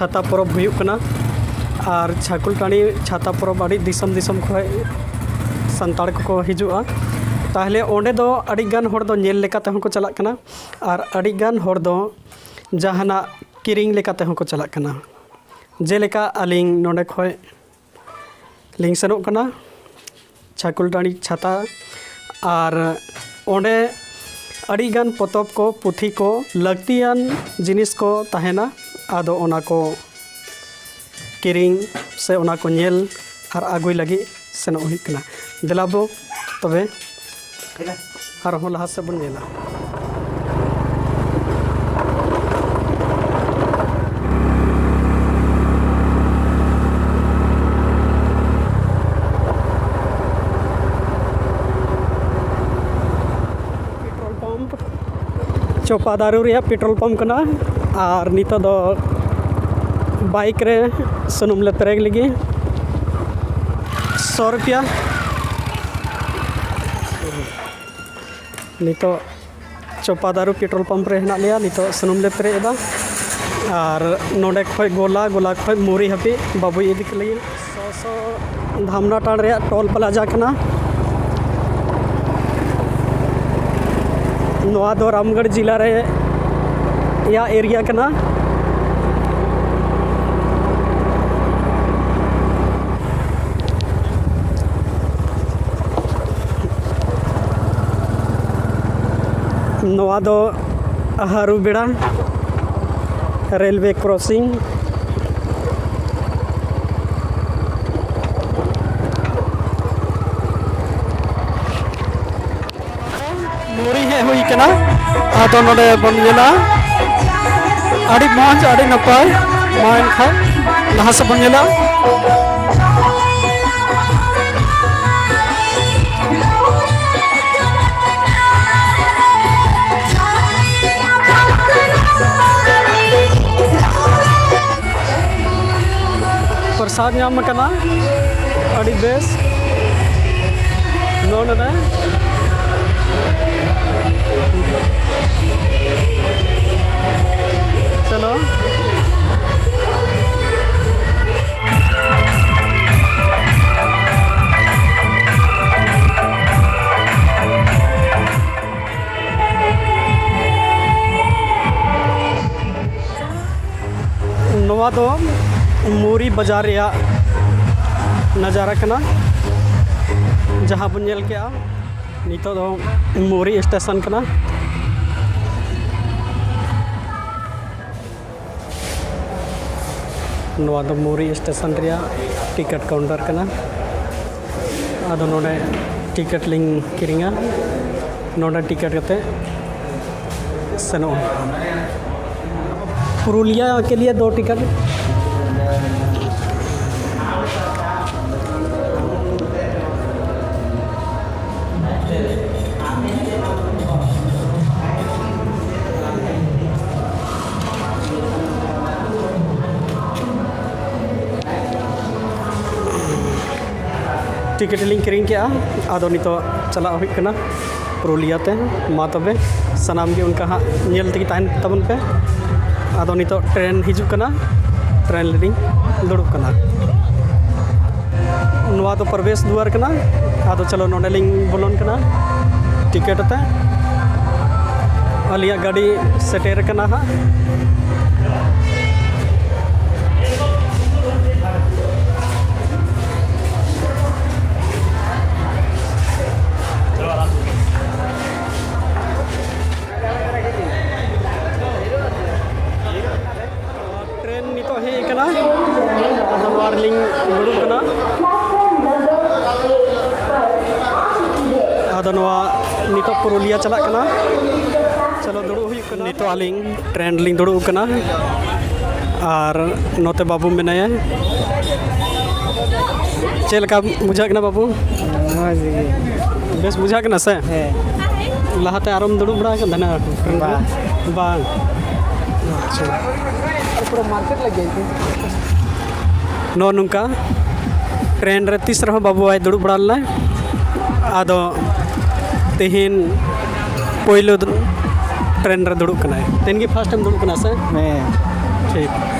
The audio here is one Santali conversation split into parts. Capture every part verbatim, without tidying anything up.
ᱪᱷᱟᱛᱟ ᱯᱚᱨᱚᱵᱽ ᱦᱩᱭᱩᱜ ᱠᱟᱱᱟ᱾ ᱟᱨ ᱪᱷᱟᱠᱩᱞᱴᱟᱹᱲᱤ ᱪᱷᱟᱛᱟ ᱯᱚᱨᱚᱵᱽ ᱟᱹᱰᱤ ᱫᱤᱥᱚᱢ ᱫᱤᱥᱚᱢ ᱠᱷᱚᱱ ᱥᱟᱱᱛᱟᱲ ᱠᱚᱠᱚ ᱦᱤᱡᱩᱜᱼᱟ᱾ ᱛᱟᱦᱚᱞᱮ ᱚᱸᱰᱮ ᱫᱚ ᱟᱹᱰᱤ ᱜᱟᱱ ᱦᱚᱲ ᱫᱚ ᱧᱮᱞ ᱞᱮᱠᱟ ᱛᱮᱦᱚᱸ ᱠᱚ ᱪᱟᱞᱟᱜ ᱠᱟᱱᱟ, ᱟᱨ ᱟᱹᱰᱤ ᱜᱟᱱ ᱦᱚᱲ ᱫᱚ ᱡᱟᱦᱟᱱᱟᱜ ᱠᱤᱨᱤᱧ ᱞᱮᱠᱟ ᱛᱮᱦᱚᱸ ᱠᱚ ᱪᱟᱞᱟᱜ ᱠᱟᱱᱟ᱾ ᱡᱮᱞᱮᱠᱟ ᱟᱹᱞᱤᱧ ᱱᱚᱰᱮ ᱠᱷᱚᱱ ᱞᱤᱧ ᱥᱮᱱᱚᱜ ᱠᱟᱱᱟ ᱪᱷᱟᱠᱩᱞᱴᱟᱹᱲᱤ ᱪᱷᱟᱛᱟ, ᱟᱨ ᱚᱸᱰᱮ ᱟᱹᱰᱤ ᱜᱟᱱ ᱯᱚᱛᱚᱵ ᱠᱚ, ᱯᱩᱛᱷᱤ ᱠᱚ, ᱞᱟᱹᱠᱛᱤᱭᱟᱱ ᱡᱤᱱᱤᱥ ᱠᱚ ᱛᱟᱦᱮᱱᱟ᱾ ᱟᱫᱚ ᱚᱱᱟ ᱠᱚ ᱠᱤᱨᱤᱧ ᱥᱮ ᱚᱱᱟ ᱠᱚ ᱧᱮᱞ ᱟᱨ ᱟᱹᱜᱩᱭ ᱞᱟᱹᱜᱤᱫ ᱥᱮᱱᱚᱜ ᱦᱩᱭᱩᱜ ᱠᱟᱱᱟ᱾ ᱫᱮᱞᱟ ᱵᱚ ᱛᱚᱵᱮ ᱟᱨᱦᱚᱸ ᱞᱟᱦᱟ ᱥᱮᱫ ᱵᱚᱱ ᱧᱮᱞᱟ᱾ ᱯᱮᱴᱨᱳᱞ ᱯᱟᱢᱯ, ᱪᱚᱯᱟ ᱫᱟᱨᱩ ᱨᱮᱭᱟᱜ ᱯᱮᱴᱨᱳᱞ ᱯᱟᱢᱯ ᱠᱟᱱᱟ᱾ ᱟᱨ ᱱᱤᱛᱚᱜ ᱫᱚ ᱵᱟᱭᱤᱠ ᱨᱮ ᱥᱩᱱᱩᱢ ᱞᱮ ᱯᱮᱨᱮᱡ ᱞᱟᱹᱜᱤᱫ, ᱥᱚ ᱨᱩᱯᱤᱭᱟ᱾ ᱱᱤᱛᱚᱜ ᱪᱚᱯᱟ ᱫᱟᱨᱩ ᱯᱮᱴᱨᱳᱞ ᱯᱟᱢᱯ ᱨᱮ ᱦᱮᱱᱟᱜ ᱞᱮᱭᱟ᱾ ᱱᱤᱛᱚᱜ ᱥᱩᱱᱩᱢ ᱞᱮ ᱯᱮᱨᱮᱡ ᱮᱫᱟ᱾ ᱟᱨ ᱱᱚᱰᱮ ᱠᱷᱚᱱ ᱜᱚᱞᱟ, ᱜᱚᱞᱟ ᱠᱷᱚᱱ ᱢᱩᱨᱤ ᱦᱟᱹᱵᱤᱡ ᱵᱟᱵᱩᱭ ᱤᱫᱤ ᱠᱚ ᱞᱟᱹᱜᱤᱫ᱾ ᱥᱚ ᱥᱚ ᱫᱷᱟᱢᱱᱟ ᱴᱟᱲ ᱨᱮᱭᱟᱜ ᱴᱳᱞ ᱯᱞᱟᱡᱟ ᱠᱟᱱᱟ᱾ ᱱᱚᱣᱟ ᱫᱚ ᱨᱟᱢᱜᱚᱲ ᱡᱤᱞᱟ ᱨᱮᱭᱟᱜ ᱮᱨᱤᱭᱟ ᱠᱟᱱᱟ᱾ ᱱᱚᱣᱟ ᱫᱚ ᱦᱟᱹᱨᱩ ᱵᱮᱲᱟ ᱨᱮᱞᱣᱮ ᱠᱨᱚᱥᱤᱝ᱾ ᱢᱩᱨᱤ ᱦᱮᱡ ᱦᱩᱭ ᱠᱟᱱᱟ᱾ ᱟᱫᱚ ᱱᱚᱰᱮ ᱵᱚᱱ ᱧᱮᱞᱟ, ᱟᱹᱰᱤ ᱢᱚᱡᱽ, ᱟᱹᱰᱤ ᱱᱟᱯᱟᱭ᱾ ᱢᱟ ᱮᱱᱠᱷᱟᱱ ᱞᱟᱦᱟ ᱥᱮᱫ ᱵᱚᱱ ᱧᱮᱞᱟ᱾ ᱯᱨᱚᱥᱟᱫ ᱧᱟᱢ ᱟᱠᱟᱱᱟ, ᱟᱹᱰᱤ ᱵᱮᱥ᱾ ᱱᱚᱰᱮ ᱪᱚᱞᱚ᱾ ᱵᱟᱡᱟᱨ ᱨᱮᱭᱟᱜ ᱱᱟᱡᱟᱨᱟ ᱠᱟᱱᱟ, ᱡᱟᱦᱟᱸ ᱵᱚᱱ ᱧᱮᱞ ᱠᱮᱜᱼᱟ᱾ ᱱᱤᱛᱚᱜ ᱫᱚ ᱢᱳᱨᱤ ᱥᱴᱮᱥᱚᱱ ᱠᱟᱱᱟ᱾ ᱱᱚᱣᱟ ᱫᱚ ᱢᱳᱨᱤ ᱥᱴᱮᱥᱚᱱ ᱨᱮᱭᱟᱜ ᱴᱤᱠᱤᱴ ᱠᱟᱣᱩᱱᱴᱟᱨ ᱠᱟᱱᱟ᱾ ᱟᱫᱚ ᱱᱚᱰᱮ ᱴᱤᱠᱤᱴ ᱞᱤᱧ ᱠᱤᱨᱤᱧᱟ, ᱱᱚᱰᱮ ᱴᱤᱠᱤᱴ ᱠᱟᱛᱮ ᱥᱮᱱᱚᱜᱼᱟ᱾ पुरुलिया के लिए दो टिकट। ᱴᱤᱠᱤᱴ ᱞᱤᱧ ᱠᱤᱨᱤᱧ ᱠᱮᱜᱼᱟ᱾ ᱟᱫᱚ ᱱᱤᱛᱚᱜ ᱪᱟᱞᱟᱜ ᱦᱩᱭᱩᱜ ᱠᱟᱱᱟ ᱯᱩᱨᱩᱞᱤᱭᱟ ᱛᱮ᱾ ᱢᱟ ᱛᱚᱵᱮ, ᱥᱟᱱᱟᱢ ᱜᱮ ᱚᱱᱠᱟ ᱦᱟᱸᱜ ᱧᱮᱞ ᱛᱮᱜᱮ ᱛᱟᱦᱮᱱ ᱛᱟᱵᱚᱱ ᱯᱮ᱾ ᱟᱫᱚ ᱱᱤᱛᱚᱜ ᱴᱨᱮᱱ ᱦᱤᱡᱩᱜ ᱠᱟᱱᱟ, ᱴᱨᱮᱱ ᱨᱮᱞᱤᱧ ᱫᱩᱲᱩᱵ ᱠᱟᱱᱟ᱾ ᱱᱚᱣᱟ ᱫᱚ ᱯᱨᱚᱵᱮᱥ ᱫᱩᱣᱟᱨ ᱠᱟᱱᱟ᱾ ᱟᱫᱚ ᱪᱚᱞᱚ, ᱱᱚᱰᱮ ᱞᱤᱧ ᱵᱚᱞᱚᱱ ᱠᱟᱱᱟ ᱴᱤᱠᱤᱴ ᱟᱛᱮ᱾ ᱟᱹᱞᱤᱧᱟᱜ ᱜᱟᱹᱰᱤ ᱥᱮᱴᱮᱨ ᱠᱟᱱᱟ ᱦᱟᱸᱜ᱾ ᱴᱨᱮᱱ ᱱᱤᱛᱚᱜ ᱦᱮᱡ ᱟᱠᱟᱱᱟ᱾ ᱟᱫᱚ ᱱᱚᱣᱟ ᱨᱮᱞᱤᱧ ᱫᱩᱲᱩᱵ ᱠᱟᱱᱟ᱾ ᱟᱫᱚ ᱱᱚᱣᱟ ᱱᱤᱛᱚᱜ ᱯᱩᱨᱩᱞᱤᱭᱟ ᱪᱟᱞᱟᱜ ᱠᱟᱱᱟ᱾ ᱪᱚᱞᱚ, ᱫᱩᱲᱩᱵ ᱦᱩᱭᱩᱜ ᱠᱟᱱᱟ᱾ ᱱᱤᱛᱚᱜ ᱟᱹᱞᱤᱧ ᱴᱨᱮᱱ ᱨᱮᱞᱤᱧ ᱫᱩᱲᱩᱵ ᱠᱟᱱᱟ᱾ ᱟᱨ ᱱᱚᱛᱮ ᱵᱟᱹᱵᱩ ᱢᱮᱱᱟᱭᱟ᱾ ᱪᱮᱫ ᱞᱮᱠᱟ ᱵᱩᱡᱷᱟᱹᱜ ᱠᱟᱱᱟ ᱵᱟᱹᱵᱩ? ᱢᱚᱡᱽ ᱜᱮ᱾ ᱵᱮᱥ ᱵᱩᱡᱷᱟᱹᱜ ᱠᱟᱱᱟ ᱥᱮ? ᱦᱮᱸ᱾ ᱞᱟᱦᱟᱛᱮ ᱟᱨᱚᱢ ᱫᱩᱲᱩᱵ ᱵᱟᱲᱟ ᱟᱠᱟᱱ ᱛᱟᱦᱮᱱᱟ ᱴᱨᱮᱱ ᱨᱮ? ᱵᱟᱝ᱾ ᱵᱟᱝ᱾ ᱟᱪᱪᱷᱟ᱾ ᱯᱩᱨᱟᱹ ᱢᱟᱨᱠᱮᱴ ᱞᱟᱹᱜᱤᱫ᱾ ᱱᱚᱜᱼᱚ ᱱᱚᱝᱠᱟ ᱴᱨᱮᱱ ᱨᱮ ᱛᱤᱥ ᱨᱮᱦᱚᱸ ᱵᱟᱹᱵᱩ ᱵᱟᱭ ᱫᱩᱲᱩᱵ ᱵᱟᱲᱟ ᱞᱮᱱᱟ᱾ ᱟᱫᱚ ᱛᱮᱦᱮᱧ ᱯᱳᱭᱞᱳ ᱫᱚ ᱴᱨᱮᱱ ᱨᱮ ᱫᱩᱲᱩᱵ ᱠᱟᱱᱟᱭ᱾ ᱛᱮᱦᱮᱧ ᱜᱮ ᱯᱷᱟᱥᱴ ᱴᱟᱭᱤᱢ ᱫᱩᱲᱩᱵ ᱠᱟᱱᱟ ᱥᱮ? ᱦᱮᱸ᱾ ᱴᱷᱤᱠ᱾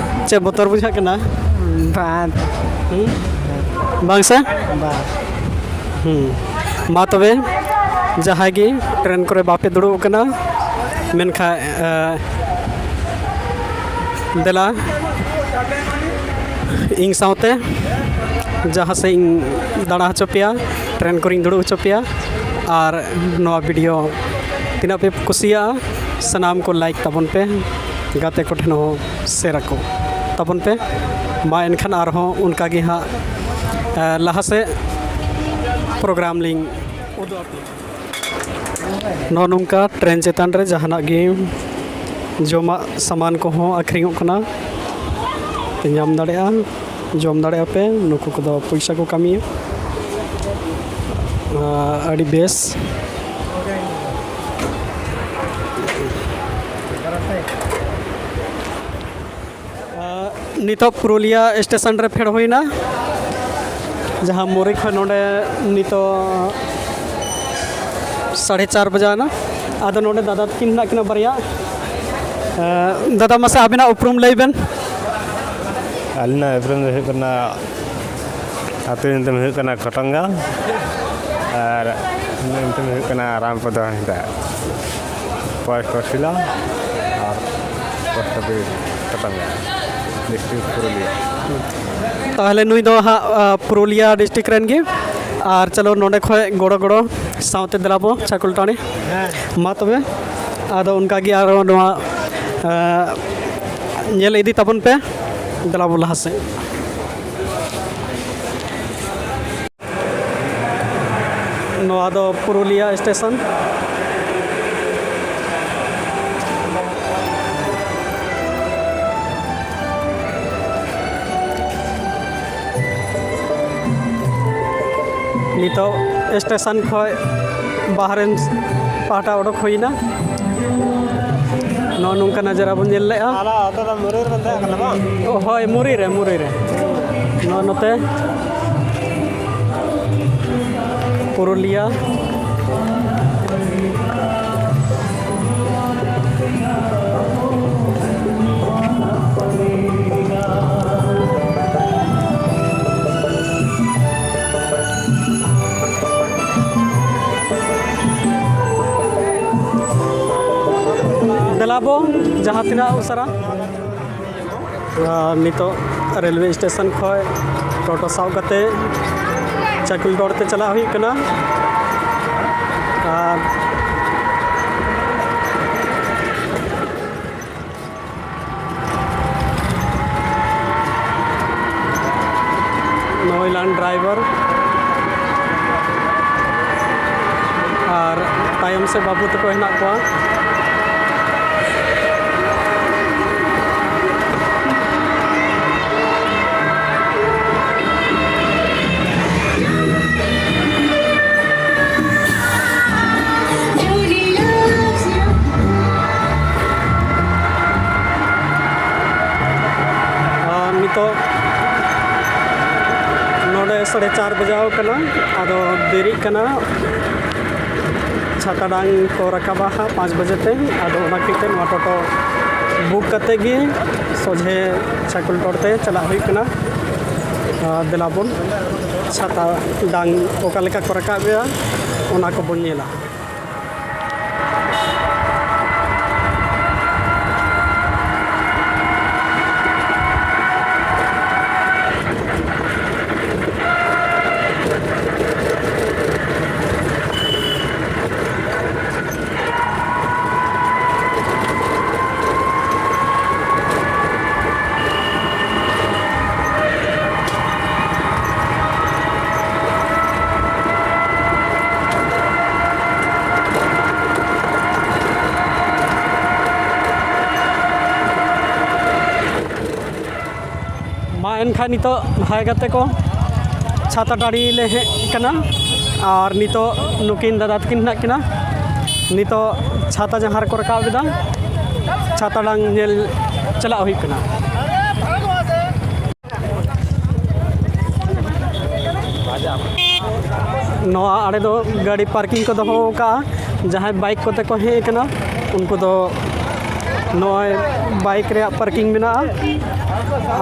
ᱪᱮᱫ ᱵᱚᱛᱚᱨ ᱵᱩᱡᱷᱟᱹᱜ ᱠᱟᱱᱟ? ᱵᱟᱝ᱾ ᱦᱩᱸ? ᱵᱟᱝ ᱥᱮ? ᱵᱟᱝ᱾ ᱦᱩᱸ᱾ ᱢᱟ ᱛᱚᱵᱮ, ᱡᱟᱦᱟᱸᱭ ᱜᱮ ᱴᱨᱮᱱ ᱠᱚᱨᱮ ᱵᱟᱯᱮ ᱫᱩᱲᱩᱵ ᱠᱟᱱᱟ, ᱢᱮᱱᱠᱷᱟᱱ, ᱮ, ᱫᱮᱞᱟ, ᱤᱧ ᱥᱟᱶᱛᱮ ᱡᱟᱦᱟᱸ ᱥᱮᱫ ᱤᱧ ᱫᱟᱬᱟ ᱦᱚᱪᱚ ᱯᱮᱭᱟ, ᱴᱨᱮᱱ ᱠᱚᱨᱮᱧ ᱫᱩᱲᱩᱵ ᱦᱚᱪᱚ ᱯᱮᱭᱟ᱾ ᱟᱨ ᱱᱚᱣᱟ ᱵᱷᱤᱰᱤᱭᱳ ᱛᱤᱱᱟᱹᱜ ᱯᱮ ᱠᱩᱥᱤᱭᱟᱜᱼᱟ, ᱥᱟᱱᱟᱢ ᱠᱚ ᱞᱟᱭᱤᱠ ᱛᱟᱵᱚᱱ ᱯᱮ, ᱜᱟᱛᱮ ᱠᱚᱴᱷᱮᱱ ᱦᱚᱸ ᱥᱮᱭᱟᱨ ᱟᱠᱚ ᱛᱟᱵᱚᱱ ᱯᱮ᱾ ᱢᱟ ᱮᱱᱠᱷᱟᱱ ᱟᱨᱦᱚᱸ ᱚᱱᱠᱟ ᱜᱮ ᱦᱟᱸᱜ, ᱮ, ᱞᱟᱦᱟ ᱥᱮᱫ ᱯᱨᱳᱜᱨᱟᱢ ᱞᱤᱧ ᱩᱫᱩᱜ ᱟᱯᱮᱭᱟ᱾ ᱱᱚᱜᱼᱚ ᱱᱚᱝᱠᱟ ᱴᱨᱮᱱ ᱪᱮᱛᱟᱱ ᱨᱮ ᱡᱟᱦᱟᱱᱟᱜ ᱜᱮ ᱡᱚᱢᱟᱜ ᱥᱟᱢᱟᱱ ᱠᱚᱦᱚᱸ ᱟᱹᱠᱷᱨᱤᱧᱚᱜ ᱠᱟᱱᱟ, ᱯᱮ ᱧᱟᱢ ᱫᱟᱲᱮᱭᱟᱜᱼᱟ, ᱡᱚᱢ ᱫᱟᱲᱮᱭᱟᱜᱼᱟ ᱯᱮ᱾ ᱱᱩᱠᱩ ᱠᱚᱫᱚ ᱯᱚᱭᱥᱟ ᱠᱚ ᱠᱟᱹᱢᱤᱭᱟ᱾ ᱟᱨ ᱟᱹᱰᱤ ᱵᱮᱥ᱾ ᱱᱤᱛᱚᱜ ᱯᱩᱨᱩᱞᱤᱭᱟ ᱥᱴᱮᱥᱚᱱ ᱨᱮ ᱯᱷᱮᱰ ᱦᱩᱭᱱᱟ, ᱡᱟᱦᱟᱸ ᱢᱩᱨᱤ ᱠᱷᱚᱱ ᱱᱚᱰᱮ ᱱᱤᱛᱚᱜ ᱥᱟᱲᱮ ᱪᱟᱨ ᱵᱟᱡᱟᱣᱱᱟ᱾ ᱟᱫᱚ ᱱᱚᱰᱮ ᱫᱟᱫᱟ ᱛᱟᱹᱠᱤᱱ ᱦᱮᱱᱟᱜ ᱠᱤᱱᱟ ᱵᱟᱨᱭᱟ᱾ ᱮ, ᱫᱟᱫᱟ, ᱢᱟᱥᱮ ᱟᱵᱤᱱᱟᱜ ᱩᱯᱨᱩᱢ ᱞᱟᱹᱭ ᱵᱮᱱ᱾ ᱟᱹᱞᱤᱧᱟᱜ ᱩᱯᱨᱩᱢ ᱫᱚ ᱦᱩᱭᱩᱜ ᱠᱟᱱᱟ, ᱟᱹᱛᱩ ᱧᱩᱛᱩᱢ ᱦᱩᱭᱩᱜ ᱠᱟᱱᱟ ᱠᱷᱚᱴᱚᱝᱜᱟ ᱟᱨ ᱤᱧᱟᱹᱜ ᱧᱩᱛᱩᱢ ᱦᱩᱭᱩᱜ ᱠᱟᱱᱟ ᱨᱟᱢᱯᱚᱫᱚ ᱦᱟᱸᱥᱫᱟ᱾ ᱯᱚᱭᱮᱥ ᱛᱚᱦᱥᱤᱞᱟ ᱟᱨ ᱯᱳᱥᱴ ᱚᱯᱷᱤᱥ ᱠᱷᱚᱴᱚᱝᱜᱟ, ᱰᱤᱥᱴᱨᱤᱠᱴ ᱯᱩᱨᱩᱞᱤᱭᱟᱹ᱾ ᱛᱟᱦᱚᱞᱮ ᱱᱩᱭ ᱫᱚ ᱦᱟᱸᱜ, ᱟ, ᱯᱩᱨᱩᱞᱤᱭᱟᱹ ᱰᱤᱥᱴᱨᱤᱠᱴ ᱨᱮᱱ ᱜᱮ᱾ ᱟᱨ ᱪᱚᱞᱚ, ᱱᱚᱰᱮ ᱠᱷᱚᱡ ᱜᱚᱲᱚ ᱜᱚᱲᱚ ᱥᱟᱶᱛᱮ ᱫᱮᱞᱟ ᱵᱚ ᱪᱟᱠᱩᱞᱴᱟᱹᱲᱤ᱾ ᱢᱟ ᱛᱚᱵᱮ, ᱟᱫᱚ ᱚᱱᱠᱟ ᱜᱮ ᱟᱨᱚ ᱱᱚᱣᱟ, ᱟ, ᱧᱮᱞ ᱤᱫᱤ ᱛᱟᱵᱚᱱ ᱯᱮ᱾ ᱫᱮᱞᱟ ᱵᱚ ᱞᱟᱦᱟ ᱥᱮᱫ᱾ ᱱᱚᱣᱟ ᱫᱚ ᱯᱩᱨᱩᱞᱤᱭᱟᱹ ᱥᱴᱮᱥᱚᱱ᱾ ᱱᱤᱛᱚᱜ ᱥᱴᱮᱥᱚᱱ ᱠᱷᱚᱱ ᱵᱟᱦᱨᱮ ᱯᱟᱦᱴᱟ ᱚᱰᱚᱠ ᱦᱩᱭᱱᱟ᱾ ᱱᱚᱜᱼᱚ ᱱᱚᱝᱠᱟ ᱱᱟᱡᱟᱨᱟ ᱵᱚᱱ ᱧᱮᱞ ᱞᱮᱫᱼᱟ᱾ ᱦᱟᱱᱟ ᱚᱴᱳ ᱫᱚ ᱢᱩᱨᱟᱹᱭ ᱨᱮᱵᱮᱱ ᱛᱟᱦᱮᱸ ᱠᱟᱱᱟ ᱵᱟᱝ? ᱦᱳᱭ, ᱢᱩᱨᱟᱹᱭ ᱨᱮ, ᱢᱩᱨᱟᱹᱭ ᱨᱮ᱾ ᱱᱚᱜᱼᱚ ᱱᱚᱛᱮ ᱯᱩᱨᱩᱞᱤᱭᱟ᱾ ᱫᱮᱞᱟ ᱵᱚ, ᱡᱟᱦᱟᱸ ᱛᱤᱱᱟᱹᱜ ᱩᱥᱟᱹᱨᱟ᱾ ᱟᱨ ᱱᱤᱛᱚᱜ ᱨᱮᱞᱣᱮ ᱥᱴᱮᱥᱚᱱ ᱠᱷᱚᱱ ᱴᱳᱴᱳ ᱥᱟᱵ ᱠᱟᱛᱮ ᱪᱟᱠᱩᱞᱰᱚᱲ ᱛᱮ ᱪᱟᱞᱟᱜ ᱦᱩᱭᱩᱜ ᱠᱟᱱᱟ᱾ ᱟᱨ ᱱᱚᱜᱼᱚᱭ ᱞᱟᱝ ᱰᱨᱟᱭᱵᱷᱟᱨ ᱟᱨ ᱛᱟᱭᱚᱢ ᱥᱮᱫ ᱵᱟᱹᱵᱩ ᱛᱟᱠᱚ ᱦᱮᱱᱟᱜ ᱠᱚᱣᱟ᱾ ᱟᱨ ᱱᱤᱛᱚᱜ ᱱᱚᱰᱮ ᱥᱟᱲᱮ ᱪᱟᱨ ᱵᱟᱡᱟᱣ ᱠᱟᱱᱟ, ᱟᱫᱚ ᱫᱮᱨᱤᱜ ᱠᱟᱱᱟ᱾ ᱪᱷᱟᱛᱟ ᱰᱟᱝ ᱠᱚ ᱨᱟᱠᱟᱵᱟ ᱦᱟᱸᱜ ᱯᱟᱸᱪ ᱵᱟᱡᱮ ᱛᱮ, ᱟᱫᱚ ᱚᱱᱟ ᱠᱷᱟᱹᱛᱤᱨ ᱛᱮ ᱱᱚᱣᱟ ᱴᱳᱴᱳ ᱵᱩᱠ ᱠᱟᱛᱮ ᱜᱮ ᱥᱚᱡᱷᱮ ᱪᱟᱠᱩᱞᱰᱚᱲ ᱛᱮ ᱪᱟᱞᱟᱜ ᱦᱩᱭᱩᱜ ᱠᱟᱱᱟ᱾ ᱟᱨ ᱫᱮᱞᱟ ᱵᱚᱱ ᱪᱷᱟᱛᱟ ᱰᱟᱝ ᱚᱠᱟ ᱞᱮᱠᱟ ᱠᱚ ᱨᱟᱠᱟᱵ ᱮᱜᱼᱟ, ᱚᱱᱟ ᱠᱚᱵᱚᱱ ᱧᱮᱞᱟ᱾ ᱢᱟ ᱮᱱᱠᱷᱟᱱ ᱱᱤᱛᱚᱜ ᱦᱟᱭ ᱜᱟᱛᱮ ᱠᱚ, ᱪᱷᱟᱛᱟ ᱰᱟᱹᱲᱤ ᱞᱮ ᱦᱮᱡ ᱠᱟᱱᱟ᱾ ᱟᱨ ᱱᱤᱛᱚᱜ ᱱᱩᱠᱤᱱ ᱫᱟᱫᱟ ᱛᱟᱹᱠᱤᱱ ᱦᱮᱱᱟᱜ ᱠᱤᱱᱟ᱾ ᱱᱤᱛᱚᱜ ᱪᱷᱟᱛᱟ ᱡᱟᱦᱟᱸ ᱨᱮᱠᱚ ᱨᱟᱠᱟᱵ ᱮᱫᱟ, ᱪᱷᱟᱛᱟ ᱰᱟᱝ ᱧᱮᱞ ᱪᱟᱞᱟᱜ ᱦᱩᱭᱩᱜ ᱠᱟᱱᱟ᱾ ᱱᱚᱣᱟ ᱟᱲᱮ ᱫᱚ ᱜᱟᱹᱰᱤ ᱯᱟᱨᱠᱤᱝ ᱠᱚ ᱫᱚᱦᱚ ᱟᱠᱟᱫᱼᱟ᱾ ᱡᱟᱦᱟᱸᱭ ᱵᱟᱭᱤᱠ ᱠᱚᱛᱮ ᱠᱚ ᱦᱮᱡ ᱟᱠᱟᱱᱟ, ᱩᱱᱠᱩ ᱫᱚ ᱱᱚᱜᱼᱚᱭ ᱵᱟᱭᱤᱠ ᱨᱮᱭᱟᱜ ᱯᱟᱨᱠᱤᱝ ᱢᱮᱱᱟᱜᱼᱟ᱾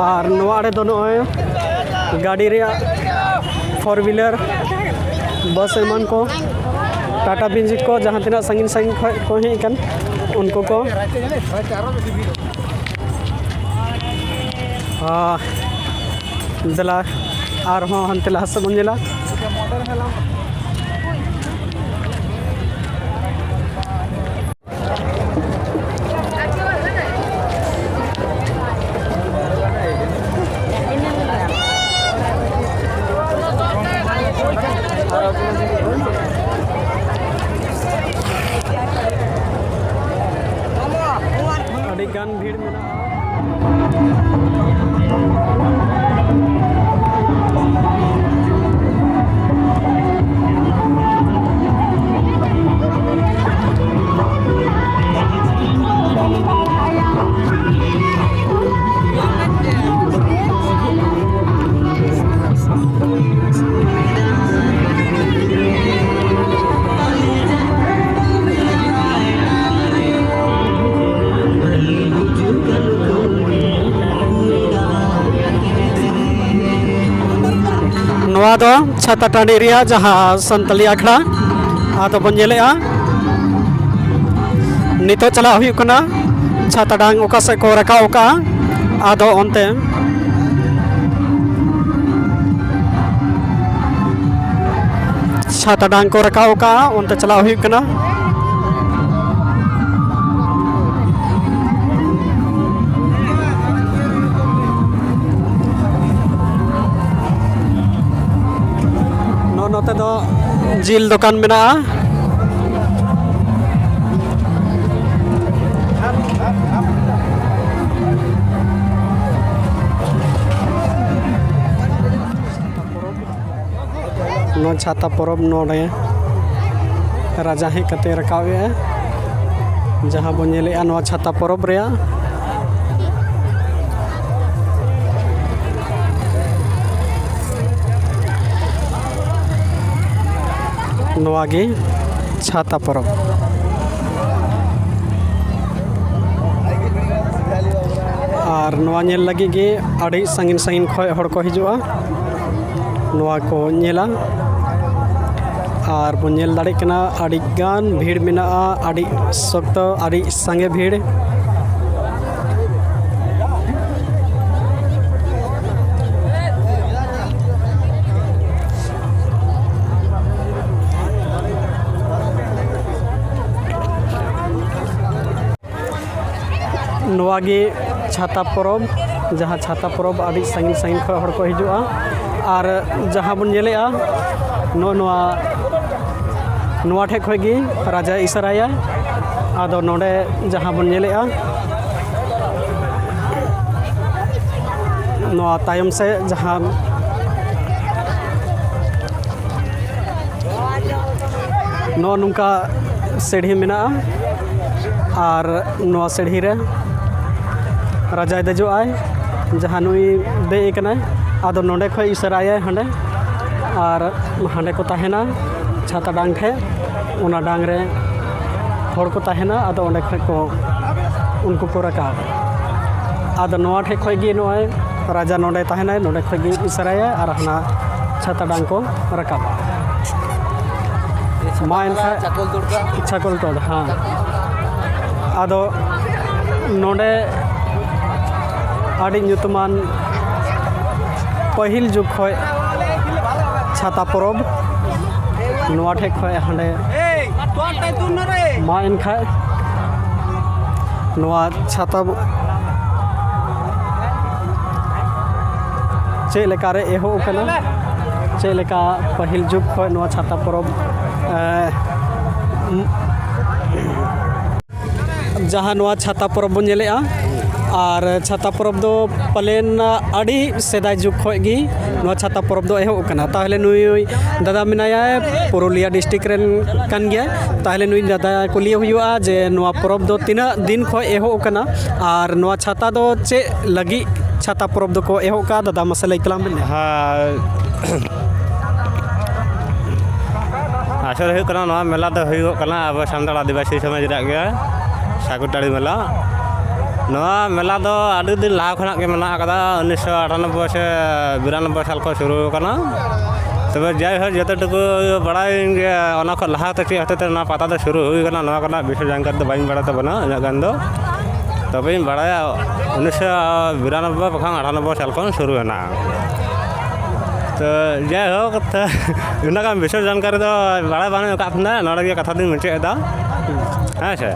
ᱟᱨ ᱱᱚᱣᱟ ᱟᱲᱮ ᱫᱚ ᱱᱚᱜᱼᱚᱭ ᱜᱟᱹᱰᱤ ᱨᱮᱭᱟᱜ, ᱯᱷᱳᱨ ᱦᱩᱭᱞᱟᱨ, ᱵᱟᱥ ᱮᱢᱟᱱ ᱠᱚ, ᱴᱟᱴᱟ ᱢᱮᱡᱤᱠ ᱠᱚ, ᱡᱟᱦᱟᱸ ᱛᱤᱱᱟᱹᱜ ᱥᱟᱺᱜᱤᱧ ᱥᱟᱺᱜᱤᱧ ᱠᱷᱚᱱ ᱠᱚ ᱦᱮᱡ ᱟᱠᱟᱱ, ᱩᱱᱠᱩ ᱠᱚ, ᱟᱨ ᱫᱮᱞᱟ, ᱟᱨᱦᱚᱸ ᱦᱟᱱᱛᱮ ᱞᱟᱦᱟ ᱥᱮᱫ ᱵᱚᱱ ᱧᱮᱞᱟ᱾ ᱟᱹᱰᱤ ᱜᱟᱱ ᱵᱷᱤᱲ ᱢᱮᱱᱟᱜᱼᱟ᱾ ᱱᱚᱣᱟ ᱫᱚ ᱪᱷᱟᱛᱟ ᱴᱟᱺᱰᱤ ᱨᱮᱭᱟᱜ ᱡᱟᱦᱟᱸ ᱥᱟᱱᱛᱟᱞᱤ ᱟᱠᱷᱲᱟ, ᱟᱫᱚ ᱵᱚᱱ ᱧᱮᱞᱮᱜᱼᱟ᱾ ᱱᱤᱛᱚᱜ ᱪᱟᱞᱟᱜ ᱦᱩᱭᱩᱜ ᱠᱟᱱᱟ ᱪᱷᱟᱛᱟ ᱰᱟᱝ ᱚᱠᱟ ᱥᱮᱫ ᱠᱚ ᱨᱟᱠᱟᱵ ᱟᱠᱟᱜᱼᱟ, ᱟᱫᱚ ᱚᱱᱛᱮ ᱪᱷᱟᱛᱟ ᱰᱟᱝ ᱠᱚ ᱨᱟᱠᱟᱵ ᱟᱠᱟᱜᱼᱟ, ᱚᱱᱛᱮ ᱪᱟᱞᱟᱣ ᱦᱩᱭᱩᱜ ᱠᱟᱱᱟ᱾ ᱱᱚᱜᱼᱚ ᱱᱚᱛᱮ ᱫᱚ ᱡᱤᱞ ᱫᱚᱠᱟᱱ ᱢᱮᱱᱟᱜᱼᱟ᱾ ᱱᱚᱣᱟ ᱪᱷᱟᱛᱟ ᱯᱚᱨᱚᱵᱽ ᱱᱚᱰᱮ ᱨᱟᱡᱟ ᱦᱮᱡ ᱠᱟᱛᱮ ᱨᱟᱠᱟᱵ ᱮᱜᱼᱟ, ᱡᱟᱦᱟᱸ ᱵᱚᱱ ᱧᱮᱞᱮᱜᱼᱟ ᱱᱚᱣᱟ ᱪᱷᱟᱛᱟ ᱯᱚᱨᱚᱵᱽ ᱨᱮᱭᱟᱜ᱾ ᱱᱚᱣᱟ ᱜᱮ ᱪᱷᱟᱛᱟ ᱯᱚᱨᱚᱵᱽ᱾ ᱟᱨ ᱱᱚᱣᱟ ᱧᱮᱞ ᱞᱟᱹᱜᱤᱫ ᱜᱮ ᱟᱹᱰᱤ ᱥᱟᱺᱜᱤᱧ ᱥᱟᱺᱜᱤᱧ ᱠᱷᱚᱱ ᱦᱚᱲ ᱠᱚ ᱦᱤᱡᱩᱜᱼᱟ, ᱱᱚᱣᱟ ᱠᱚ ᱧᱮᱞᱟ᱾ ᱟᱨ ᱵᱚᱱ ᱧᱮᱞ ᱫᱟᱲᱮᱭᱟᱜ ᱠᱟᱱᱟ, ᱟᱹᱰᱤ ᱜᱟᱱ ᱵᱷᱤᱲ ᱢᱮᱱᱟᱜᱼᱟ, ᱟᱹᱰᱤ ᱥᱚᱠᱛᱚ, ᱟᱹᱰᱤ ᱥᱟᱸᱜᱮ ᱵᱷᱤᱲ᱾ ᱱᱚᱣᱟ ᱜᱮ ᱪᱷᱟᱛᱟ ᱯᱚᱨᱚᱵᱽ, ᱡᱟᱦᱟᱸ ᱪᱷᱟᱛᱟ ᱯᱚᱨᱚᱵᱽ ᱟᱹᱰᱤ ᱥᱟᱺᱜᱤᱧ ᱥᱟᱺᱜᱤᱧ ᱠᱷᱚᱱ ᱦᱚᱲ ᱠᱚ ᱦᱤᱡᱩᱜᱼᱟ᱾ ᱟᱨ ᱡᱟᱦᱟᱸ ᱵᱚᱱ ᱧᱮᱞᱮᱜᱼᱟ, ᱱᱚᱜᱼᱚ ᱱᱚᱣᱟ, ᱱᱚᱣᱟ ᱴᱷᱮᱡ ᱠᱷᱚᱡ ᱜᱮ ᱨᱟᱡᱟᱭ ᱤᱥᱟᱹᱨᱟᱭᱟ᱾ ᱟᱫᱚ ᱱᱚᱰᱮ ᱡᱟᱦᱟᱸ ᱵᱚᱱ ᱧᱮᱞᱮᱜᱼᱟ, ᱱᱚᱣᱟ ᱛᱟᱭᱚᱢ ᱥᱮᱫ ᱡᱟᱦᱟᱸ ᱱᱚᱜᱼᱚ ᱱᱚᱝᱠᱟ ᱥᱤᱲᱦᱤ ᱢᱮᱱᱟᱜᱼᱟ, ᱟᱨ ᱱᱚᱣᱟ ᱥᱤᱲᱦᱤ ᱨᱮ ᱨᱟᱡᱟᱭ ᱫᱮᱡᱚᱜᱼᱟᱭ, ᱡᱟᱦᱟᱸ ᱱᱩᱭ ᱫᱮᱡ ᱟᱠᱟᱱᱟᱭ᱾ ᱟᱫᱚ ᱱᱚᱰᱮ ᱠᱷᱚᱡ ᱤᱥᱟᱹᱨᱟᱭᱟᱭ ᱦᱟᱸᱰᱮ, ᱟᱨ ᱦᱟᱸᱰᱮ ᱠᱚ ᱛᱟᱦᱮᱱᱟ ᱪᱷᱟᱛᱟ ᱰᱟᱝ ᱴᱷᱮᱡ᱾ ᱚᱱᱟ ᱰᱟᱝ ᱨᱮ ᱦᱚᱲ ᱠᱚ ᱛᱟᱦᱮᱱᱟ, ᱟᱫᱚ ᱚᱸᱰᱮ ᱠᱷᱚᱡ ᱠᱚ, ᱩᱱᱠᱩ ᱠᱚ ᱨᱟᱠᱟᱵ᱾ ᱟᱫᱚ ᱱᱚᱣᱟ ᱴᱷᱮᱡ ᱠᱷᱚᱡ ᱜᱮ ᱱᱚᱜᱼᱚᱭ ᱨᱟᱡᱟ ᱱᱚᱰᱮ ᱛᱟᱦᱮᱱᱟᱭ, ᱱᱚᱰᱮ ᱠᱷᱚᱡ ᱜᱮ ᱤᱥᱟᱹᱨᱟᱭᱟᱭ ᱟᱨ ᱦᱟᱱᱟ ᱪᱷᱟᱛᱟ ᱰᱟᱝ ᱠᱚ ᱨᱟᱠᱟᱵᱟ᱾ ᱢᱟ ᱮᱱᱠᱷᱟᱡ ᱪᱷᱟᱠᱚᱞ ᱴᱚᱰ, ᱦᱮᱸ᱾ ᱟᱫᱚ ᱱᱚᱰᱮ ᱟᱹᱰᱤ ᱧᱩᱛᱩᱢᱟᱱ ᱯᱟᱹᱦᱤᱞ ᱡᱩᱜᱽ ᱠᱷᱚᱡ ᱪᱷᱟᱛᱟ ᱯᱚᱨᱚᱵᱽ ᱱᱚᱣᱟ ᱴᱷᱮᱡ ᱠᱷᱚᱡ ᱦᱟᱸᱰᱮ᱾ ᱢᱟ ᱮᱱᱠᱷᱟᱡ ᱱᱚᱣᱟ ᱪᱷᱟᱛᱟ ᱪᱮᱫ ᱞᱮᱠᱟᱨᱮ ᱮᱦᱚᱵ ᱟᱠᱟᱱᱟ, ᱪᱮᱫ ᱞᱮᱠᱟ ᱯᱟᱹᱦᱤᱞ ᱡᱩᱜᱽ ᱠᱷᱚᱱ ᱱᱚᱣᱟ ᱪᱷᱟᱛᱟ ᱯᱚᱨᱚᱵᱽ, ᱮ, ᱡᱟᱦᱟᱸ ᱱᱚᱣᱟ ᱪᱷᱟᱛᱟ ᱯᱚᱨᱚᱵᱽ ᱵᱚᱱ ᱧᱮᱞᱮᱜᱼᱟ, ᱟᱨ ᱪᱷᱟᱛᱟ ᱯᱚᱨᱚᱵᱽ ᱫᱚ ᱯᱟᱞᱮᱱ ᱟᱹᱰᱤ ᱥᱮᱫᱟᱭ ᱡᱩᱜᱽ ᱠᱷᱚᱱ ᱜᱮ ᱱᱚᱣᱟ ᱪᱷᱟᱛᱟ ᱯᱚᱨᱚᱵᱽ ᱫᱚ ᱮᱦᱚᱵ ᱟᱠᱟᱱᱟ᱾ ᱛᱟᱦᱚᱞᱮ ᱱᱩᱭ ᱫᱟᱫᱟ ᱢᱮᱱᱟᱭᱟ, ᱯᱩᱨᱩᱞᱤᱭᱟᱹ ᱰᱤᱥᱴᱨᱤᱠᱴ ᱨᱮᱱ ᱠᱟᱱ ᱜᱮᱭᱟᱭ᱾ ᱛᱟᱦᱚᱞᱮ ᱱᱩᱭ ᱫᱟᱫᱟ ᱠᱩᱞᱤᱭᱮ ᱦᱩᱭᱩᱜᱼᱟ ᱡᱮ ᱱᱚᱣᱟ ᱯᱚᱨᱚᱵᱽ ᱫᱚ ᱛᱤᱱᱟᱹᱜ ᱫᱤᱱ ᱠᱷᱚᱱ ᱮᱦᱚᱵ ᱟᱠᱟᱱᱟ ᱟᱨ ᱱᱚᱣᱟ ᱪᱷᱟᱛᱟ ᱫᱚ ᱪᱮᱫ ᱞᱟᱹᱜᱤᱫ ᱪᱷᱟᱛᱟ ᱯᱚᱨᱚᱵᱽ ᱫᱚᱠᱚ ᱮᱦᱚᱵ ᱠᱟᱜᱼᱟ? ᱫᱟᱫᱟ, ᱢᱟᱥᱮ ᱞᱟᱹᱭ ᱛᱟᱞᱟᱝ ᱵᱮᱱ᱾ ᱦᱮᱸ, ᱟᱥᱚᱞ ᱦᱩᱭᱩᱜ ᱠᱟᱱᱟ, ᱱᱚᱣᱟ ᱢᱮᱞᱟ ᱫᱚ ᱦᱩᱭᱩᱜᱚᱜ ᱠᱟᱱᱟ ᱟᱵᱚ ᱥᱟᱱᱛᱟᱲ ᱟᱹᱫᱤᱵᱟᱹᱥᱤ ᱥᱚᱢᱟᱡᱽ ᱨᱮᱭᱟᱜ ᱜᱮ, ᱥᱟᱹᱠᱩᱨᱴᱟᱹᱲᱤ ᱢᱮᱞᱟ᱾ ᱱᱚᱣᱟ ᱢᱮᱞᱟ ᱫᱚ ᱟᱹᱰᱤ ᱫᱤᱱ ᱞᱟᱦᱟ ᱠᱷᱚᱱᱟᱜ ᱜᱮ ᱢᱮᱱᱟᱜ ᱟᱠᱟᱫᱟ, ᱩᱱᱤᱥᱥᱚ ᱟᱴᱷᱟᱱᱚᱵᱵᱳᱭ ᱥᱮ ᱵᱤᱨᱟᱱᱚᱵᱵᱳᱭ ᱥᱟᱞ ᱠᱷᱚᱱ ᱥᱩᱨᱩ ᱟᱠᱟᱱᱟ᱾ ᱛᱚᱵᱮ ᱡᱟᱭᱦᱳᱠ, ᱡᱚᱛᱚᱴᱩᱠᱩ ᱵᱟᱲᱟᱭᱟᱹᱧ ᱡᱮ ᱚᱱᱟ ᱠᱷᱚᱱ ᱞᱟᱦᱟ ᱛᱮ ᱪᱮᱫ ᱦᱚᱛᱮᱡ ᱛᱮ ᱱᱚᱣᱟ ᱯᱟᱛᱟ ᱫᱚ ᱥᱩᱨᱩ ᱦᱩᱭ ᱟᱠᱟᱱᱟ, ᱱᱚᱣᱟ ᱠᱚᱨᱮᱱᱟᱜ ᱵᱤᱥᱮᱥ ᱡᱟᱱᱠᱟᱨᱤ ᱫᱚ ᱵᱟᱹᱧ ᱵᱟᱲᱟᱭ ᱛᱟᱵᱚᱱᱟ ᱩᱱᱟᱹᱜ ᱜᱟᱱ ᱫᱚ᱾ ᱛᱚᱵᱮᱧ ᱵᱟᱲᱟᱭᱟ, ᱩᱱᱤᱥᱥᱚ ᱵᱤᱨᱟᱱᱚᱵᱵᱳᱭ ᱵᱟᱠᱷᱟᱱ ᱟᱴᱷᱟᱱᱚᱵᱵᱳᱭ ᱥᱟᱞ ᱠᱷᱚᱱ ᱥᱩᱨᱩ ᱮᱱᱟ᱾ ᱛᱚ ᱡᱟᱭᱦᱳᱠ, ᱛᱚ ᱩᱱᱟᱹᱜ ᱜᱟᱱ ᱵᱤᱥᱮᱥ ᱡᱟᱱᱠᱟᱨᱤ ᱫᱚ ᱵᱟᱲᱟᱭ ᱵᱟᱹᱱᱩᱜ ᱟᱠᱟᱫ ᱛᱟᱦᱮᱱᱟ, ᱱᱚᱰᱮ ᱜᱮ ᱠᱟᱛᱷᱟ ᱫᱚᱧ ᱢᱩᱪᱟᱹᱫ ᱮᱫᱟ᱾ ᱦᱮᱸ ᱥᱮ?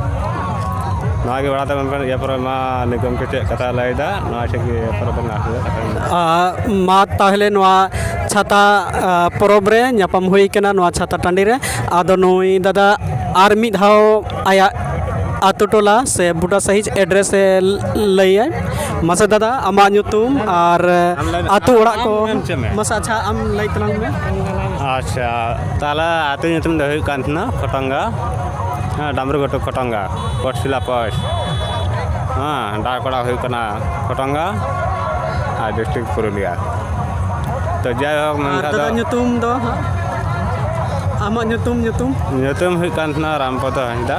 ᱱᱚᱣᱟ ᱜᱮ ᱵᱟᱲᱟᱭ ᱛᱟᱵᱚᱱ ᱯᱮ, ᱤᱭᱟᱹ ᱯᱚᱨᱮ ᱢᱟ ᱱᱤᱜᱚᱢ ᱠᱚ ᱪᱮᱫ ᱠᱟᱛᱷᱟ ᱞᱟᱹᱭᱫᱟ, ᱱᱚᱣᱟ ᱪᱮᱫ ᱜᱮ ᱯᱚᱨᱚᱵᱽ ᱨᱮᱱᱟᱜ ᱦᱩᱭᱩᱜᱼᱟ, ᱠᱟᱛᱷᱟ ᱦᱩᱭᱩᱜᱼᱟ᱾ ᱟᱨ ᱢᱟ ᱛᱟᱦᱚᱞᱮ ᱱᱚᱣᱟ ᱪᱷᱟᱛᱟ, ᱟ, ᱯᱚᱨᱚᱵᱽ ᱨᱮ ᱧᱟᱯᱟᱢ ᱦᱩᱭ ᱠᱟᱱᱟ ᱱᱚᱣᱟ ᱪᱷᱟᱛᱟ ᱴᱟᱺᱰᱤ ᱨᱮ᱾ ᱟᱫᱚ ᱱᱩᱭ ᱫᱟᱫᱟ ᱟᱨ ᱢᱤᱫ ᱫᱷᱟᱣ ᱟᱭᱟᱜ ᱟᱛᱳ ᱴᱚᱞᱟ ᱥᱮ ᱵᱩᱴᱟ ᱥᱟᱹᱦᱤᱡ ᱮᱰᱨᱮᱥ ᱮ ᱞᱟᱹᱭᱟᱭ᱾ ᱢᱟᱥᱮ ᱫᱟᱫᱟ, ᱟᱢᱟᱜ ᱧᱩᱛᱩᱢ ᱟᱨ ᱟᱢ ᱞᱟᱹᱭ ᱢᱮ, ᱟᱛᱳ ᱟᱢ, ᱚᱲᱟᱜ ᱟᱢ ᱠᱚ᱾ ᱢᱮᱱ ᱦᱚᱪᱚᱭ ᱢᱮ᱾ ᱢᱟᱥᱮ, ᱟᱪᱪᱷᱟ, ᱟᱢ ᱞᱟᱹᱭ ᱛᱟᱞᱟᱝ ᱢᱮ᱾ ᱟᱪᱪᱷᱟ, ᱛᱟᱦᱚᱞᱮ ᱟᱹᱛᱩ ᱧᱩᱛᱩᱢ ᱫᱚ ᱦᱩᱭᱩᱜ ᱠᱟᱱ ᱛᱟᱦᱮᱱᱟ ᱠᱷᱚᱴᱚᱝᱜᱟ, ᱦᱮᱸ, ᱰᱟᱢᱨᱩ ᱜᱷᱩᱴᱩ ᱠᱷᱚᱴᱚᱝᱜᱟ, ᱯᱚᱴᱥᱤᱞᱟ ᱯᱚᱥ᱾ ᱦᱮᱸ, ᱰᱟᱠ ᱚᱲᱟᱜ ᱦᱩᱭᱩᱜ ᱠᱟᱱᱟ ᱠᱷᱚᱴᱚᱝᱜᱟ ᱟᱨ ᱰᱤᱥᱴᱨᱤᱠᱴ ᱯᱩᱨᱩᱞᱤᱭᱟ᱾ ᱛᱚ, ᱡᱟᱭᱦᱳᱠ, ᱟᱨ ᱢᱮᱱᱠᱷᱟᱱ ᱫᱟᱫᱟ ᱫᱚ ᱧᱩᱛᱩᱢ ᱫᱚ ᱦᱟᱸᱜ? ᱟᱢᱟᱜ ᱧᱩᱛᱩᱢ, ᱧᱩᱛᱩᱢ? ᱧᱩᱛᱩᱢ ᱦᱩᱭᱩᱜ ᱠᱟᱱ ᱛᱟᱦᱮᱱᱟ ᱨᱟᱢᱯᱚᱫᱚ ᱦᱟᱸᱥᱫᱟ᱾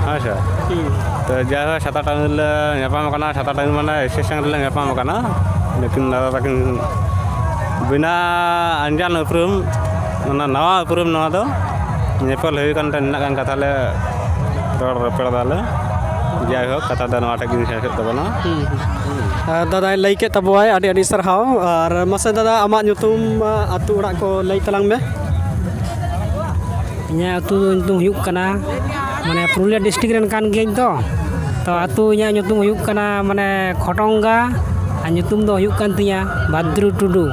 ᱦᱮᱸ ᱥᱮ? ᱦᱩᱸ᱾ ᱛᱚ, ᱡᱟᱭᱦᱳᱠ, ᱪᱷᱟᱛᱟ ᱴᱟᱺᱰᱤ ᱨᱮᱞᱮ ᱧᱟᱯᱟᱢ ᱟᱠᱟᱱᱟ, ᱪᱷᱟᱛᱟ ᱴᱟᱺᱰᱤ ᱢᱟᱱᱮ ᱥᱴᱮᱥᱚᱱ ᱨᱮᱞᱮ ᱧᱟᱯᱟᱢ ᱟᱠᱟᱱᱟ, ᱞᱮᱠᱤᱱ ᱫᱟᱫᱟ ᱛᱟᱹᱠᱤᱱ ᱵᱤᱱᱟ ᱟᱱᱡᱟᱱ ᱩᱯᱨᱩᱢ, ᱚᱱᱟ ᱱᱟᱣᱟ ᱩᱯᱨᱩᱢ ᱱᱚᱣᱟ ᱫᱚ, ᱧᱮᱯᱮᱞ ᱦᱩᱭ ᱠᱟᱱ ᱛᱟᱦᱮᱸ, ᱱᱤᱱᱟᱹᱜ ᱜᱟᱱ ᱠᱟᱛᱷᱟ ᱞᱮ ᱨᱚᱲ ᱨᱚᱯᱚᱲ ᱫᱟᱞᱮ᱾ ᱡᱟᱭᱦᱳᱠ, ᱠᱟᱛᱷᱟ ᱫᱚ ᱱᱚᱣᱟ ᱴᱷᱮᱱ ᱜᱮ ᱥᱮᱥᱮᱫ ᱛᱟᱵᱚᱱᱟ᱾ ᱦᱩᱸ, ᱦᱩᱸ᱾ ᱟᱨ ᱫᱟᱫᱟᱭ ᱞᱟᱹᱭ ᱠᱮᱫ ᱛᱟᱵᱚᱣᱟᱭ, ᱟᱹᱰᱤ ᱟᱹᱰᱤ ᱥᱟᱨᱦᱟᱣ᱾ ᱟᱨ ᱢᱟᱥᱮ ᱫᱟᱫᱟ, ᱟᱢᱟᱜ ᱧᱩᱛᱩᱢ, ᱟᱹᱛᱩ ᱚᱲᱟᱜ ᱠᱚ ᱞᱟᱹᱭ ᱛᱟᱞᱟᱝ ᱢᱮ᱾ ᱤᱧᱟᱹᱜ ᱟᱹᱛᱩ ᱧᱩᱛᱩᱢ ᱦᱩᱭᱩᱜ ᱠᱟᱱᱟ, ᱢᱟᱱᱮ, ᱯᱩᱨᱩᱞᱤᱭᱟᱹ ᱰᱤᱥᱴᱨᱤᱠᱴ ᱨᱮᱱ ᱠᱟᱱ ᱜᱤᱭᱟᱹᱧ ᱛᱚ᱾ ᱛᱚ, ᱟᱹᱛᱩ ᱤᱧᱟᱹᱜ ᱧᱩᱛᱩᱢ ᱦᱩᱭᱩᱜ ᱠᱟᱱᱟ, ᱢᱟᱱᱮ, ᱠᱷᱚᱴᱚᱝᱜᱟ, ᱟᱨ ᱧᱩᱛᱩᱢ ᱫᱚ ᱦᱩᱭᱩᱜ ᱠᱟᱱ ᱛᱤᱧᱟᱹ ᱵᱷᱟᱫᱽᱨᱩ ᱴᱩᱰᱩ᱾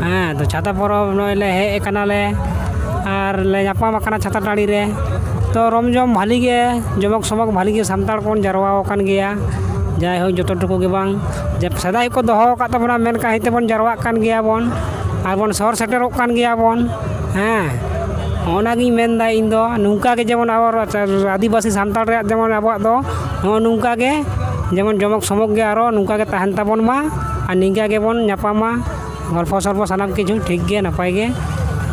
ᱦᱮᱸ, ᱛᱚ, ᱪᱷᱟᱛᱟ ᱯᱚᱨᱚᱵᱽ ᱱᱚᱜᱼᱚᱭ ᱞᱮ ᱦᱮᱡ ᱟᱠᱟᱱᱟᱞᱮ ᱟᱨ ᱞᱮ ᱧᱟᱯᱟᱢ ᱟᱠᱟᱱᱟ ᱪᱷᱟᱛᱟ ᱴᱟᱺᱰᱤ ᱨᱮ᱾ ᱛᱚ, ᱨᱚᱢ ᱡᱚᱢ ᱵᱷᱟᱹᱞᱤ ᱜᱮ, ᱡᱚᱢᱚᱠ ᱥᱚᱢᱚᱠ ᱵᱷᱟᱹᱞᱤ ᱜᱮ ᱥᱟᱱᱛᱟᱲ ᱠᱚᱵᱚᱱ ᱡᱟᱨᱣᱟ ᱟᱠᱟᱱ ᱜᱮᱭᱟ᱾ ᱡᱟᱭᱦᱳᱠ, ᱡᱚᱛᱚ ᱴᱩᱠᱩ ᱜᱮ ᱵᱟᱝ, ᱡᱮ ᱥᱮᱫᱟᱭ ᱠᱚ ᱫᱚᱦᱚ ᱟᱠᱟᱫ ᱛᱟᱵᱚᱱᱟ, ᱢᱮᱱ ᱠᱟᱛᱮᱫ ᱵᱚᱱ ᱡᱟᱨᱣᱟᱜ ᱠᱟᱱ ᱜᱮᱭᱟ ᱵᱚᱱ ᱟᱨ ᱵᱚᱱ ᱥᱚᱦᱚᱨ ᱥᱮᱴᱮᱨᱚᱜ ᱠᱟᱱ ᱜᱮᱭᱟ ᱵᱚᱱ᱾ ᱦᱮᱸ, ᱚᱱᱟᱜᱤᱧ ᱢᱮᱱᱫᱟ ᱤᱧ ᱫᱚ, ᱱᱚᱝᱠᱟ ᱜᱮ ᱡᱮᱢᱚᱱ ᱟᱵᱚ ᱟᱹᱫᱤᱵᱟᱹᱥᱤ ᱥᱟᱱᱛᱟᱲ ᱨᱮᱭᱟᱜ ᱡᱮᱢᱚᱱ ᱟᱵᱚᱣᱟᱜ ᱫᱚ ᱱᱚᱜᱼᱚ ᱱᱚᱝᱠᱟ ᱜᱮ ᱡᱮᱢᱚᱱ ᱡᱚᱢᱚᱠ ᱥᱚᱢᱚᱠ ᱜᱮ ᱟᱨᱚ ᱱᱚᱝᱠᱟ ᱜᱮ ᱛᱟᱦᱮᱱ ᱛᱟᱵᱚᱱ ᱢᱟ ᱟᱨ ᱱᱤᱝᱠᱟ ᱜᱮᱵᱚᱱ ᱧᱟᱯᱟᱢᱟ᱾ ᱜᱚᱞᱯᱷᱚ ᱥᱚᱞᱯᱷᱚ ᱥᱟᱱᱟᱢ ᱠᱤᱪᱷᱩ ᱴᱷᱤᱠ ᱜᱮ, ᱱᱟᱯᱟᱭ ᱜᱮ᱾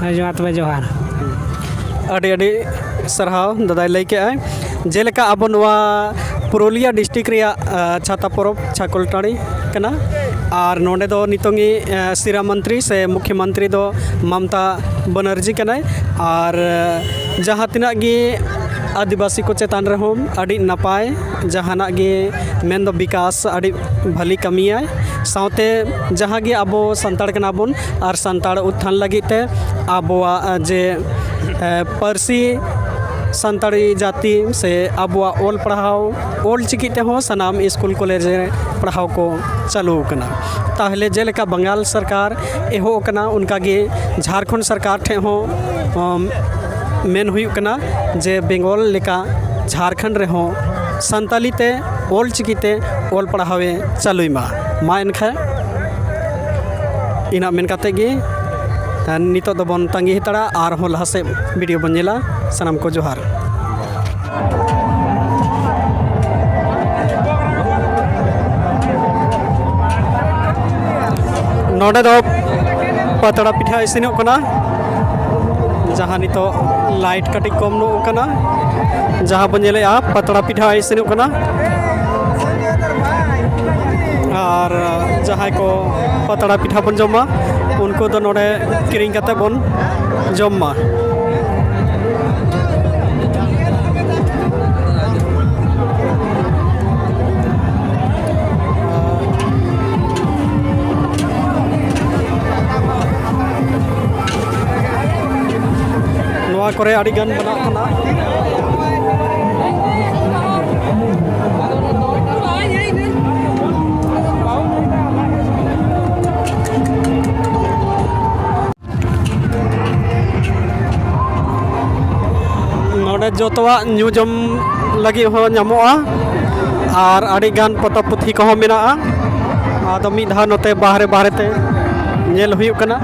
ᱦᱮᱸ, ᱡᱚᱦᱟᱨ, ᱛᱚᱵᱮ ᱡᱚᱦᱟᱨ᱾ ᱟᱹᱰᱤ ᱟᱹᱰᱤ ᱥᱟᱨᱦᱟᱣ ᱫᱟᱫᱟᱭ ᱞᱟᱹᱭ ᱠᱮᱜᱼᱟᱭ᱾ ᱡᱮᱞᱮᱠᱟ ᱟᱵᱚ ᱱᱚᱣᱟ ᱯᱩᱨᱩᱞᱤᱭᱟᱹ ᱰᱤᱥᱴᱨᱤᱠᱴ ᱨᱮᱭᱟᱜ, ᱟ, ᱪᱷᱟᱛᱟ ᱯᱚᱨᱚᱵᱽ ᱪᱷᱟᱠᱚᱞᱴᱟᱹᱲᱤ ᱠᱟᱱᱟ᱾ ᱟᱨ ᱱᱚᱰᱮ ᱫᱚ ᱱᱤᱛᱚᱝᱤᱡ, ᱟ, ᱥᱤᱨᱟ ᱢᱚᱱᱛᱨᱤ ᱥᱮ ᱢᱩᱠᱷᱭᱚ ᱢᱚᱱᱛᱨᱤ ᱫᱚ ᱢᱚᱢᱛᱟ ᱵᱟᱱᱟᱨᱡᱤ ᱠᱟᱱᱟᱭ᱾ ᱟᱨ, ᱟ, ᱡᱟᱦᱟᱸ ᱛᱤᱱᱟᱹᱜ ᱜᱮ ᱟᱹᱫᱤᱵᱟᱹᱥᱤ ᱠᱚ ᱪᱮᱛᱟᱱ ᱨᱮᱦᱚᱸ ᱟᱹᱰᱤ ᱱᱟᱯᱟᱭ, ᱡᱟᱦᱟᱱᱟᱜ ᱜᱮ ᱢᱮᱱᱫᱚ ᱵᱤᱠᱟᱥ ᱟᱹᱰᱤ ᱵᱷᱟᱹᱞᱤ ᱠᱟᱹᱢᱤᱭᱟᱭ᱾ ᱥᱟᱶᱛᱮ ᱡᱟᱦᱟᱸ ᱜᱮ ᱟᱵᱚ ᱥᱟᱱᱛᱟᱲ ᱠᱟᱱᱟ ᱵᱚᱱ ᱟᱨ ᱥᱟᱱᱛᱟᱲ ᱩᱛᱛᱷᱟᱱ ᱞᱟᱹᱜᱤᱫ ᱛᱮ ᱟᱵᱚᱣᱟᱜ, ᱟ, ᱡᱮ, ᱮ, ᱯᱟᱹᱨᱥᱤ ᱥᱟᱱᱛᱟᱲᱤ ᱡᱟᱹᱛᱤ ᱥᱮ ᱟᱵᱚᱣᱟᱜ ᱚᱞ ᱯᱟᱲᱦᱟᱣ ᱚᱞ ᱪᱤᱠᱤ ᱛᱮᱦᱚᱸ ᱥᱟᱱᱟᱢ ᱥᱠᱩᱞ ᱠᱚᱞᱮᱡᱽ ᱨᱮ ᱯᱟᱲᱦᱟᱣ ᱠᱚ ᱪᱟᱹᱞᱩ ᱟᱠᱟᱱᱟ᱾ ᱛᱟᱦᱚᱞᱮ ᱡᱮᱞᱮᱠᱟ ᱵᱟᱝᱜᱟᱞ ᱥᱚᱨᱠᱟᱨ ᱮᱦᱚᱵ ᱟᱠᱟᱱᱟ, ᱚᱱᱠᱟᱜᱮ ᱡᱷᱟᱲᱠᱷᱚᱸᱰ ᱥᱚᱨᱠᱟᱨ ᱴᱷᱮᱱ ᱦᱚᱸ, ᱚᱢ, ᱢᱮᱱ ᱦᱩᱭᱩᱜ ᱠᱟᱱᱟ ᱡᱮ ᱵᱮᱝᱜᱚᱞ ᱞᱮᱠᱟ ᱡᱷᱟᱲᱠᱷᱚᱸᱰ ᱨᱮᱦᱚᱸ ᱥᱟᱱᱛᱟᱞᱤ ᱛᱮ ᱚᱞ ᱪᱤᱠᱤ ᱛᱮ ᱚᱞ ᱯᱟᱲᱦᱟᱣ ᱮ ᱪᱟᱹᱞᱩᱭ ᱢᱟ᱾ ᱢᱟ ᱮᱱᱠᱷᱟᱱ ᱤᱱᱟᱹᱜ ᱢᱮᱱ ᱠᱟᱛᱮ ᱜᱮ ᱱᱤᱛᱚᱜ ᱫᱚᱵᱚᱱ ᱛᱟᱺᱜᱤ ᱦᱟᱛᱟᱲᱟ, ᱟᱨᱦᱚᱸ ᱞᱟᱦᱟ ᱥᱮᱫ ᱵᱷᱤᱰᱤᱭᱳ ᱵᱚᱱ ᱧᱮᱞᱟ᱾ ᱥᱟᱱᱟᱢ ᱠᱚ ᱡᱚᱦᱟᱨ᱾ ᱱᱚᱰᱮ ᱫᱚ ᱯᱟᱛᱲᱟ ᱯᱤᱴᱷᱟᱹ ᱤᱥᱤᱱᱚᱜ ᱠᱟᱱᱟ, ᱡᱟᱦᱟᱸ ᱱᱤᱛᱚᱜ ᱞᱟᱭᱤᱴ ᱠᱟᱹᱴᱤᱡ ᱠᱚᱢ ᱧᱚᱜ ᱠᱟᱱᱟ᱾ ᱡᱟᱦᱟᱸ ᱵᱚᱱ ᱧᱮᱞᱮᱜᱼᱟ, ᱯᱟᱛᱲᱟ ᱯᱤᱴᱷᱟᱹ ᱤᱥᱤᱱᱚᱜ ᱠᱟᱱᱟ᱾ ᱟᱨ ᱡᱟᱦᱟᱸᱭ ᱠᱚ ᱯᱟᱛᱲᱟ ᱯᱤᱴᱷᱟᱹ ᱵᱚᱱ ᱡᱚᱢᱟ, ᱩᱱᱠᱩ ᱫᱚ ᱱᱚᱰᱮ ᱠᱤᱨᱤᱧ ᱠᱟᱛᱮ ᱵᱚᱱ ᱡᱚᱢ ᱢᱟ᱾ ᱱᱚᱣᱟ ᱠᱚᱨᱮ ᱟᱹᱰᱤ ᱜᱟᱱ ᱵᱮᱱᱟᱜ ᱠᱟᱱᱟ᱾ ᱱᱚᱰᱮ ᱡᱚᱛᱚᱣᱟᱜ ᱧᱩ ᱡᱚᱢ ᱞᱟᱹᱜᱤᱫ ᱦᱚᱸ ᱧᱟᱢᱚᱜᱼᱟ ᱟᱨ ᱟᱹᱰᱤ ᱜᱟᱱ ᱯᱚᱛᱚᱵ ᱯᱩᱛᱷᱤ ᱠᱚᱦᱚᱸ ᱢᱮᱱᱟᱜᱼᱟ᱾ ᱟᱫᱚ ᱢᱤᱫ ᱫᱷᱟᱣ ᱱᱚᱛᱮ ᱵᱟᱦᱨᱮ ᱵᱟᱦᱨᱮ ᱛᱮ ᱧᱮᱞ ᱦᱩᱭᱩᱜ ᱠᱟᱱᱟ᱾